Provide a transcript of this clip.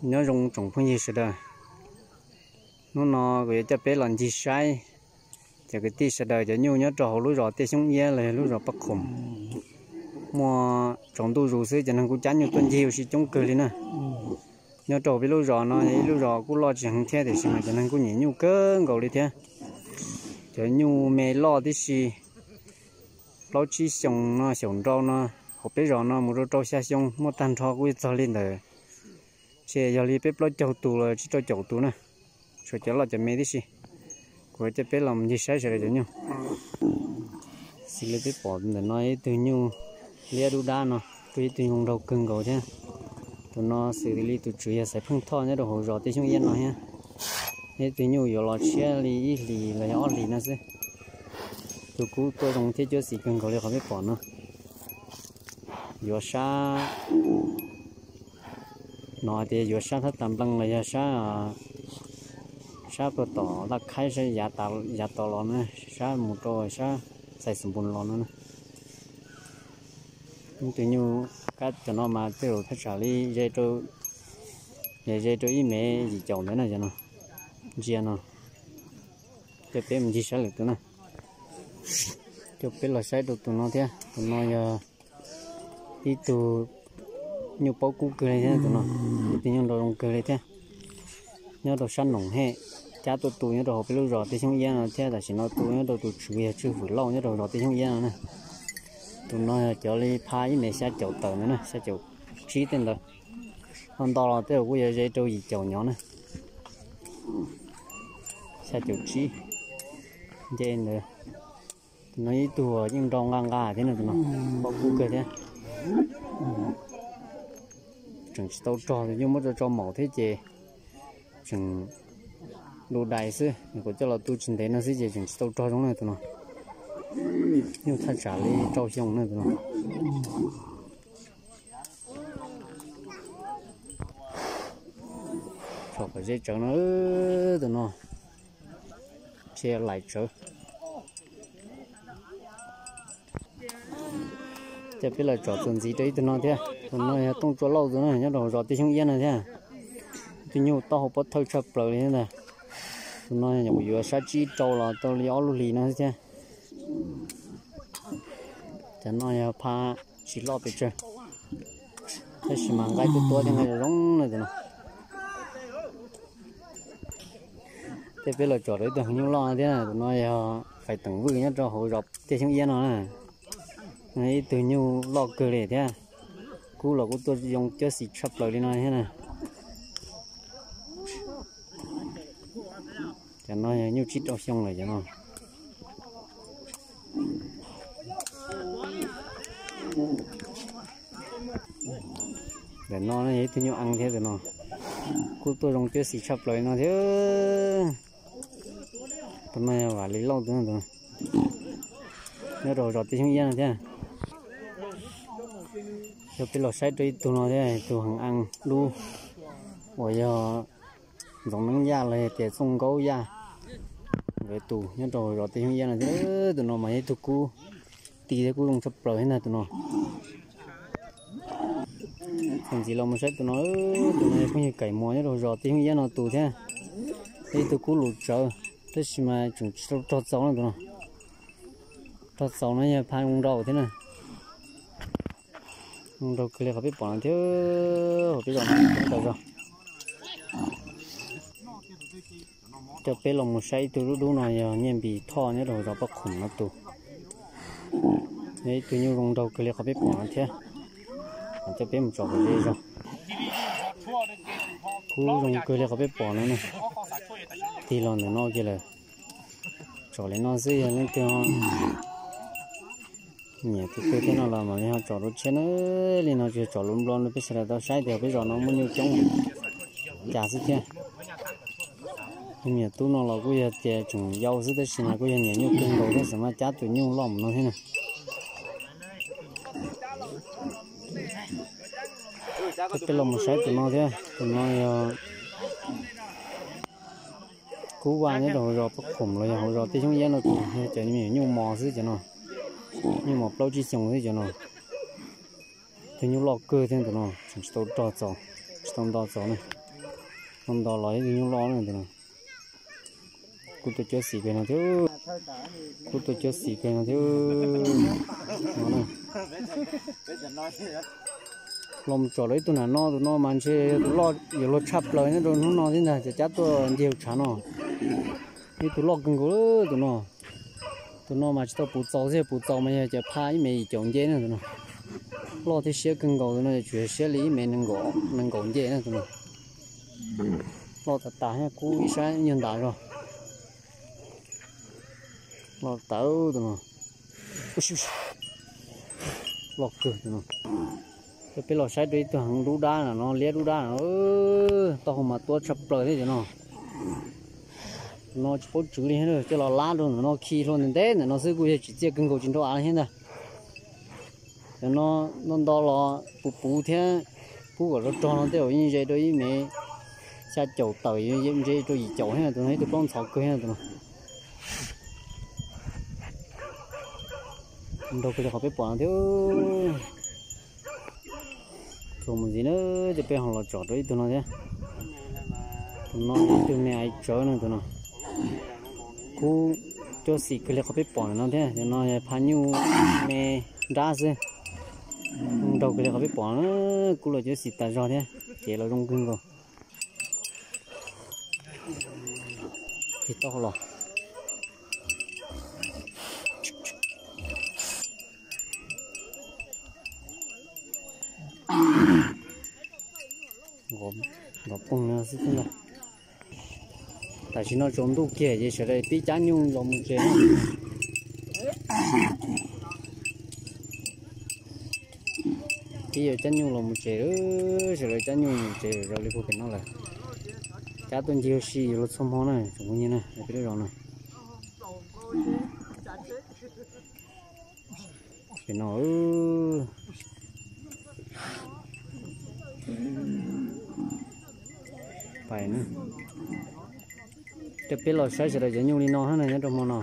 Nyob zoo tsoom phooj ywg sawv daws, hnub no kuv yuav coj peb los ncig saib cov kwv tij sawv daws cov nyuj nyob rau hauv lub zos Tiaj Xyoob Iab los yog lub zos Paj Khoom. Muaj tsaus ntuj zus xwb cov neeg kuj cab nyuj tuaj ncig ua si coob kawg li na. Nyob rau peb lub zos no yog ib lub zos kuj loj tsis heev thiab tiam sis mas cov neeg kuj nyiam nyuj kawg nkaus li thiab. Cov nyuj me loj tib si, plaub tsib xyoos no xyaum nrau no, hauv peb zos no mus rau rau xya xyoo muaj tag nrho kuj txog li ntawm ntshe yog li peb plaub caug tus los tsib rau caum tus na, tshuav cov loj cov me tib si. Kuv coj peb los ncig saib sawv daws cov nyuj. Xws li peb pom ntawm no ib tug nyuj liab dub dab no, kuj ib tug nyuj nraug kawg nkaus thiab. Tus no xws li tus tswv yog Xaiv Pheej Thoj nyob rau hauv zos Tiaj Xyoob Iab no thiab. Ib tug nyuj yuav los tshiab li ib hlis los yog ob hlis no xwb. Tus kub tuaj zoo thiab cuab xim kawg nkaus li qhov peb pom no. Yuav sab, no hais tias yuav sab thab tas nplees los yog sab, sab puag tom Laj Khaib sab yav tod los na, sab mus rau sab Xais Xus Npus los no na. Ib tug nyuj kab cov no mas tej zaum thaj tsam li ze rau, ze rau ib mev yim caum ntawd na cov no. Ntsia no, coj peb mus ncig saib lwm tus na. Coj peb los saib rau tus no thiab, tus no yog ib tug nyuj paub kub kawg li thiab tus no, ib tug nyuj nraug zoo kawg li thiab. Nyob rau sab Noom Hej, cab tuaj tu nyob rau hauv peb lub zos Tiaj Xyoob Iab no thiab tam sim no tu nyob rau tus tswv yog Tswj Fwm Lauj nyob rau hauv zos Tiaj Xyoob Iab no na. Tus no yog cov li phaj ib mev xya caum tawm ntawd na, xya caum tsib tej ntawd. Ho nto los tej zaum kuj yuav ze rau yim caum nyov na. Xya caum tsib, nce ntawd. Tus no ib tug yeej nrau nqa nqa thiab no, tus no paub kub kawg thiab. Tseem tsis tau rog, tus nyuj muab tso tso maum thiab ces tseem du dais xwb, kuv coj los tu tsis ntev no xwb ces tseem tsis tau rog zoo na tus no. Nyuj thaj tsam li rau xyoo na tus no. Tso kom ze tsawv no, tus no tse laim tsawv. Coj peb los tsom txuas ntxiv rau ib tug no thiab, tus no yog Tooj Tsua Lauj tus no nyob rau hauv zos Tiaj Xyoob Iab no thiab. Tus nyuj taub hau pob thawj tshaj plaws li thiab ntag. Tus no nyuam qhuav yuav sab tsib rau los tau li ob lub hlis no xwb thiab. Cov no yog phaj tsis loj pes tsawg, tab sis mas nqaij kuj tuab thiab nqaij zoo zoo na tus no. Tej peb los tsom rau ib tug heev nyuj loj no thiab, tus no yog Faiv Teem Vwj nyob rau hauv zos Tiaj Xyoob Iab no na. Ib tug nyuj loj kawg li thiab, kub los kuj tuaj zoo cuab xim tshaj plaws li no thiab na. Cov no yog nyuj tsib rau xyoo lawm cov no. Ntawm no yog ib tug nyuj ees thiab tus no, kuj tuaj zoo cuab xim tshaj plaws li no thiab. Tus no yog Vam Lis Lauj tus no, nyob rau zos Tiaj Xyoob Iab no thiab. Coj peb los saib rau ib tug no thiab, tus heev ees dub uas yog Ntxoov Neeb Yaj los yog tias Txooj Nkaub Yaj nkawd tus nyob rau zos Tiaj Xyoob Iab no thiab. Tus no mas yog ib tug kub ti thiab kub zoo tshaj plaws thiab ntag tus no. Txuas ntxiv los mus saib tus no, tus no yog phooj ywg Kaim Muas nyob rau zos Tiaj Xyoob Iab no tus thiab. Yog ib tug kub lus tsawv, tab sis mas tseem tsis tau rog txaus no tus no. Rog txaus no yog phaj zoo nraug thiab na. Zoo nraug kawg li qhov peb pom no thiab, hauv peb zos no coob tas zog. Coj peb los mus saib ib tug dub dub no yog Nyiaj Npis Thoj nyob rau zos Paj Khoom no tus. Yog ib tug nyuj zoo nraug kawg li qhov peb pom no thiab. Coj peb mus tsom kom ze zog. Kub zoo kawg li qhov peb pom no na. Tig los ntawm no kiag lawm. Tsom li no xwb yog leej twg nyiam tus twg thiab no los mam li ho tsom rau tshiab na. Li no tsuas yog tsom lus nplua rau peb sawv daws tau saib tias peb zos no muaj nyuj coob cas xwb thiab. Tus me nyuam tub no los kuj yog tias tseem yau xwb tab sis mas kuj yog nyiam nyuj kawg nkaus thiab, xav mas cab tus nyuj loj mus no thiab na. Coj peb los mus saib tus no thiab, tus no yog kub vaj nyob rau hauv zos Paj Khoom los yog hauv zos Tiaj Xyoob Iab no tus, yog cov me nyuam nyuj mos xwb cov no. Nyuj mos plaub tsib xyoos xwb cov no. Tus nyuj loj kawg thiab tus no, tseem tsis tau rog txaus, tsis tau nto txaus na. Nto los ib tug nyuj loj na tus no. Kuj tuaj cuab xim kawg no thiab. Kuj tuaj cuab xim kawg no thiab. Los mus tsom rau ib tug nram no, tus no mas ntshe yog tus loj yuav luag tshaj plaws nyob rau hnub no thiab ntag, cov cab tuaj ncig hauv tshav no. Ib tug loj kawg nkaus tus no. Tus no mas tsis tau puv txaus xwb, puv txaus mas yog cov phaj ib me yim caum nce na tus no. Loj thiab siab kawg nkaus tus no, tsuas yog siab li ib me nees nkaum nce na tus no. Loj tas tas thiab, kub ib sab nyuag ntas zog. Loj tawv tus no. Loj kawg tus no. Peb los saib rau ib tug heev dub dab no, liab dub dab no, taub hau mas tuab tshaj plaws thiab tus no. Tus no tsis paub tswv li, coj los lab rau ntawm no khi hlua ntev ntev ntawm no xwb kuj yog tsim txiaj kawg nkaus tsis nrau av li thiab ntag. Cov no nto nto los puv puv thiab, kub kom rog rog no tej zaum yeej ze rau ib me xya caum tawm, yeej ze rau yim caum thiab, tus no ib tug plaub ntxhov kawg thiab tus no. Nrau kawg li qhov peb pom no thiab. Txuas mus ntxiv na, ces peb ho los tsom rau ib tug no thiab. Tus no ib tug me aiv tsawv no tus no. Kub cuab xim kawg li qhov peb pom no thiab, tus no yog phaj nyuj me nrab xwb. Nrau kawg li qhov peb pom na, kub los cuab xim tas zog thiab, cev los zoo kawg nkaus. Tig taub hau los. Nkov poog no xwb thiab ntag. Tam sim no tsaus ntuj kiag ces sawv daws pib cab nyuj los mus tsev. Pib yuav cab nyuj los mus tsev, sawv daws cab nyuj mus tsev zoo li puag pem no lawm. Cab tuaj ncig ua si yuav luag txhua hmo na tsoom phooj ywg na, peb lub zos no. Pem no pais na. Coj peb los saib sawv daws cov nyuj li no na nyob rau hmo no.